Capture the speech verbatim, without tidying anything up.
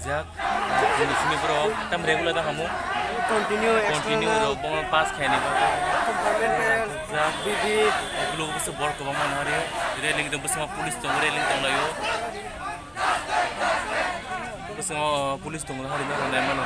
Jak, bini simi borok tam regular da hamu. Continue, continue external rok bono pass khaini bagwi. Compartmental, jak, B B. Ulo bwswk borok kwbangma nari, railing tong, bwswk police tong, railing tong laio. Bwswk police tong hari na rwnai mano.